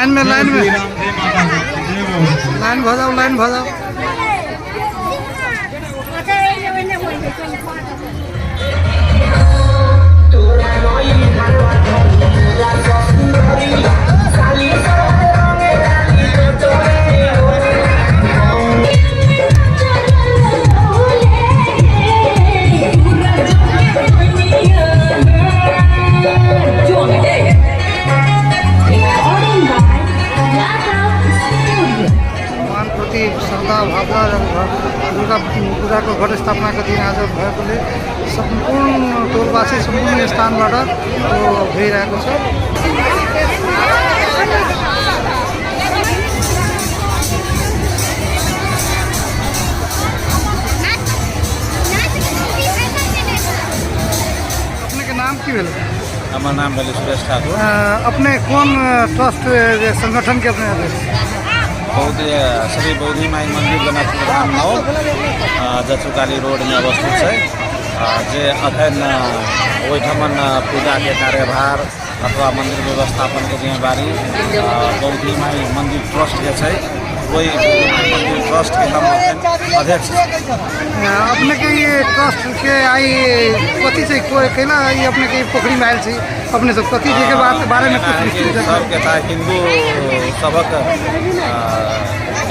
Line में, line में, line भऽ जाओ, लाइन भऽ जाओ। भगवान प्रति श्रद्धा भावना र दुर्गा पूजाको घट स्थापनाको दिन आज भएकोले सम्पूर्ण टोलवासी सम्पूर्ण स्थानबाट यो भइरहेको छ। अपने के नाम की भेल? हमर नाम भेलै सुरेश ठाकुर। अपने कोन ट्रस्ट जे संगठन के अपने अध्यक्ष? बहुत श्री बौद्धि माई मंदिर जनकपुर धाम 9 जचुकाली रोडमे अवस्थित छै, जे अखन ओहिठमन पूजाके कार्यभार अथवा मन्दिर व्यवस्थापनके जिम्मेवारी बौद्धि माई मन्दिर ट्रस्टके छै। ओहि बौद्धि माई मन्दिर ट्रस्टके हम अखन अध्यक्ष छी। अपने के ई ट्रस्ट के आई कथी छै, केना ई अपने के पोखरी में आयल छी अपने सब, कथी छै के बात बारे में कुछ विस्तृत? सबके तऽ हिन्दू सभक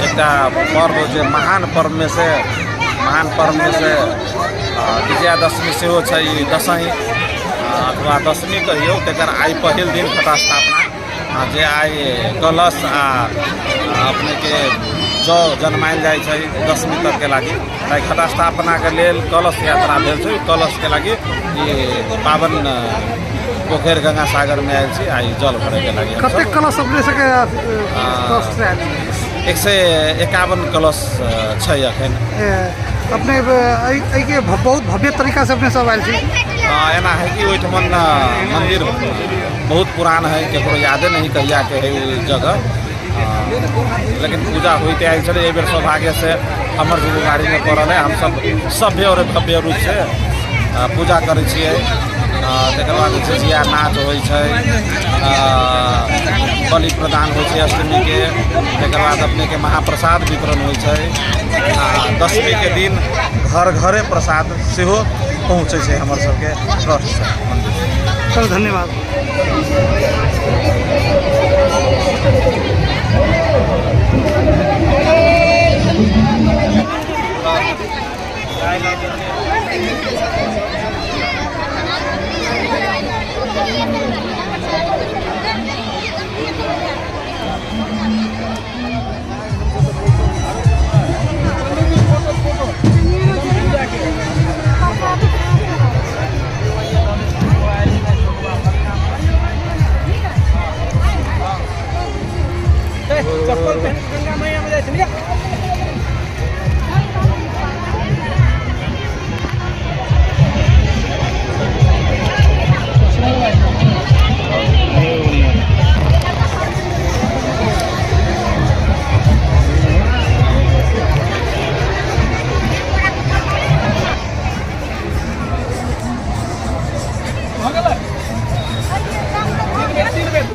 एकटा पर्व जे महान पर्वमे से विजयादशमी सेहो छै। ई दशईं अथवा दशमी कहियौ, तकर आइ पहिल दिन घटस्थापना, जे आइ कलश आ अपनेके जौ जन्मायल जाइ छै दशमी तकके लागि। ताहि घटस्थापनाके लेल कलश यात्रा भेल छै। कलशके लागि ई पावन पोखरि गंगा सागरमे आयल छी आ ई जल भरैके लागि। कतेक कलश अपने सबके ट्रस्ट से आयल? 151 कलश छै अखन। अपने एहिके बहुत भव्य तरीका से अपने सब आयल छी? एना है कि ओहिठमन मंदिर बहुत पुरान है, केकरो यादे नहीं कहिया के है ओ जगह, लेकिन पूजा होते आयल छलै। एहि बेर सौभाग्य से हमर जिम्मेवारीमे पड़ल है। हमसब सभ्य और भव्य रूप से पूजा करै छियै। तकर बाद झिझिया नाच होइ छै, बलि प्रदान होइ छै अष्टमीके, तकर बाद अपनेके महाप्रसाद वितरण होइ छै आ दशमीके दिन घर घरे प्रसाद सेहो पहुँचै छै हमर सबके ट्रस्टसँ मन्दिर। चलो, धन्यवाद। चप्पल पहन गंगा मैया में जाइ छै।